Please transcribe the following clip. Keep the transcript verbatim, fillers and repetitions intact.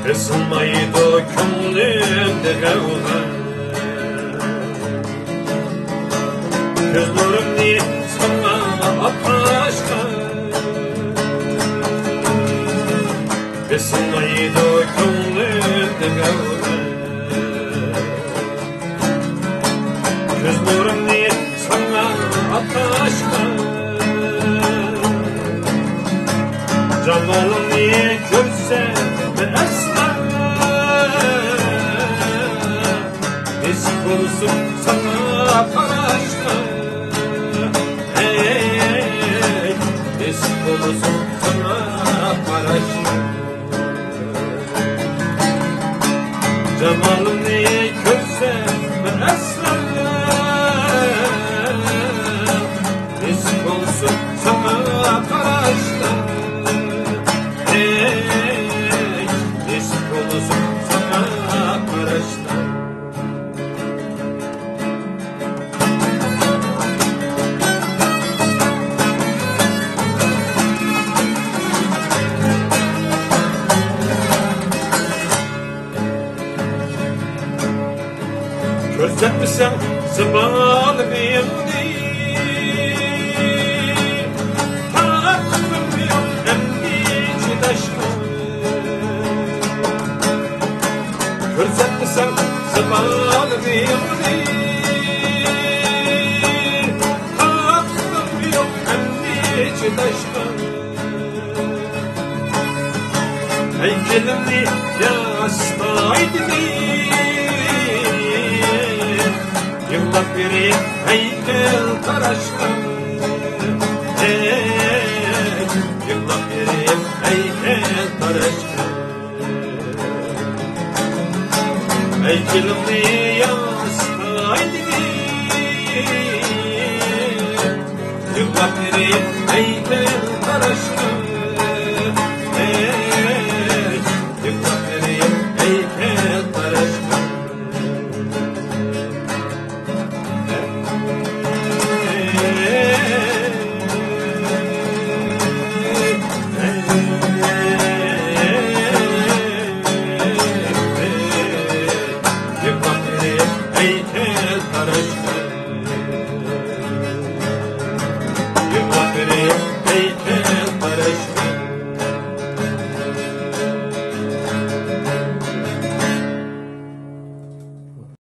بېسىلمايدۇ كۆڭلۈمدە غەۋغا، كۆز نۇرۇمنى ساڭا ئاتاشقا. بېسىلمايدۇ كۆڭلۈمدە غەۋغا، كۆز نۇرۇمنى ساڭا ئاتاشقا. جامالىڭنى كۆرسەم ئەسلا، ھېس بولسۇن ساڭا قاراشقا. ھەي، ھېس بولسۇن ساڭا قاراشقا. جامالىڭنى كۆرسەم ئەسلا، ھېس بولسۇن ساڭا قاراشلار. ھەي، ھېس بولسۇن ساڭا قاراشلار. كۆرسەتمىسەڭ زىبالىڭنى، تاقىتىم يوق ئەمدى چىداشقا. كۆرسەتمىسەڭ زىبالىڭنى، تاقىتىم يوق ئەمدى چىداشقا. ھەيكىلىمنى ياسىتاي دېدىم، يىغلاپ بېرىپ ھەيكەل تاراشقا. ھەي، يىغلاپ بېرىپ ھەيكەل تاراشقا. ھەيكىلىمنى ياسىتاي دېدىم، يىغلاپ بېرىپ ھەيكەل تاراشقا.